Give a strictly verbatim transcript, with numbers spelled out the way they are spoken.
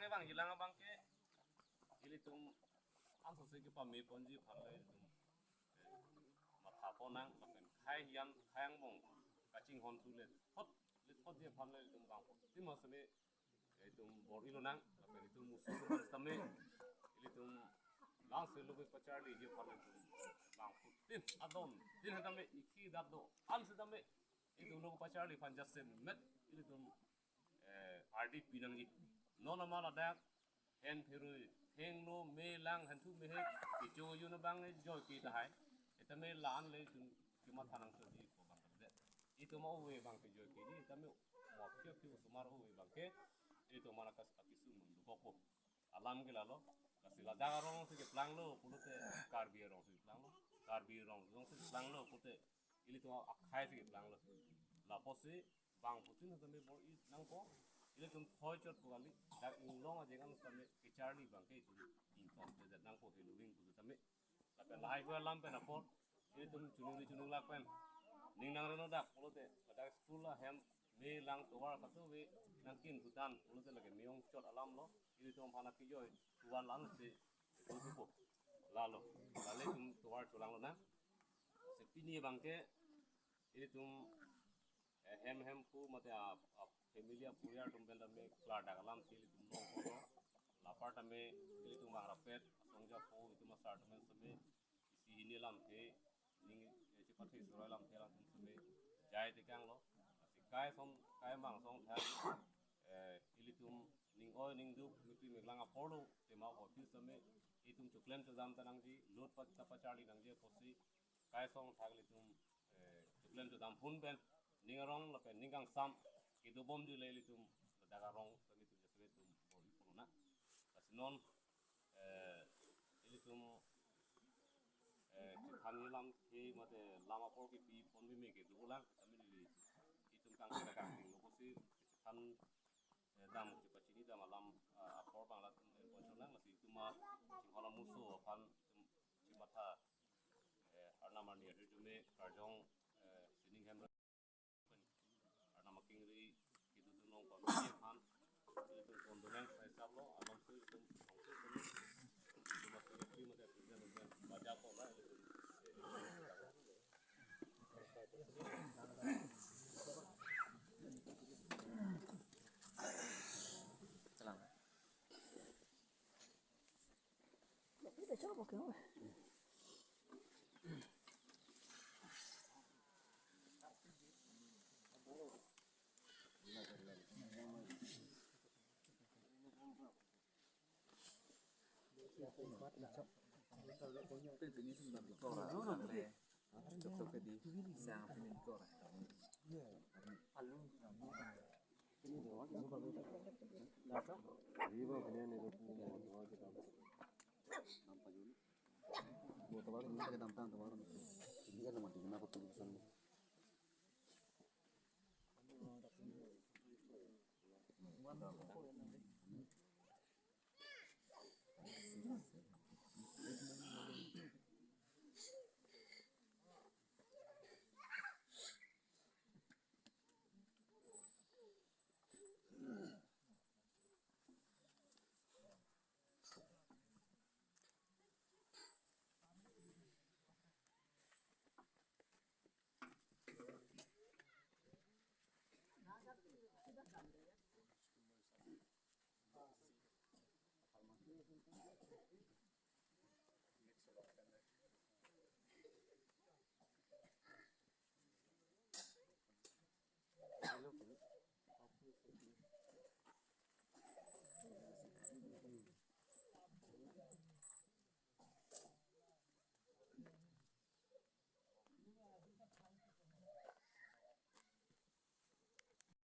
Vangjilang abang ke ilitum ansose kepame ponji aphan le ilitum, eh, matha ponnang, lapen khei hiyan khei angbong kachinghon thu le thot le thotji aphan le ilitum bangphutin ma seme ilitum bor-i lonang, lapen ilitum musu seme ilitum langse lobe pacharliji aphan ilitum bangphutin adon tin hetame ikhi dak do-an setame ilitum lobe pacharli aphan jasemet ilitum, eh, ardi pinangji. Non ama ladak hen pherui, hengno, me lang, henthu mehek, kecho yun abang le joike tahai. Etame la-an le itum kematha nangchotji ko bang kali de. Itum ove abang ke joikeji, etame mo aphi aphi osomar ove abang ke itum mana kas akisung mundukokpo. Alam ke lalo, lasi ladak arongsi keplanglo pulote Karbi arongsi keplanglo, Karbi arong jongsi keplanglo pulote ilitum akhei si keplanglo. Lapusi bangphutin tame bor-i nangpo. Ilitum thoi chot pu kali, dak inglong ajeng an tame kecharli abang ke itum ingkong te nangpo, heloving pu tame. Lapen lahai ko alam pen apor ilitum chunung ri chunung lak pen ning nangreno dak pulote ladak school ahem me lang tovar katuve nangkin hutan pulote lake me-ong chot alam lo. Ilitum aphan akejoi tuan lang si tupo. Lalo, lale itum tovar cholang lonang. Si pini abang ke ilitum, eh, hem hem pu mate a, a family apuriar atum pen tame klardak alam si ilitum longpo. Lapar tame ilitum bang rapet asong japo itum asar atum pen seme isi hini alamthe, ning, eh, chepathe surai alamthe alam atum seme jai tekanglo. Lasi kai song kai mang song thang, eh, ilitum ning oi ning duk mekri meklang apor lo tema office tame itum choklem chodam ta nangji, lut pa ta pacharli nangji apotsi kai song thang ilitum, eh, choklem chodam phun pen ning arong lapen ning kangsam kedobomji le ilitum ladak arong tame itum jasemet itum bor-i pulona. Lasi non, eh, ilitum, eh, chethan alamthe mate lam apor kepi pon bi me kedo lang, tame ili itum kangkir kangting lo pusi chethan, eh, dam chepachini dam alam, ah, apor bang latum, eh, pon cholang, lasi itum ma chinghon amuso aphan itum chematha, eh, arnam arni atum me karjong, eh, sining hem Arnam akengri kedodun long pamiji aphan ilitum condolence paisaplo, along si ilitum, along si ilitum, ilitum masih ilitum masih kerja ilitum baja pola ilitum. Salam.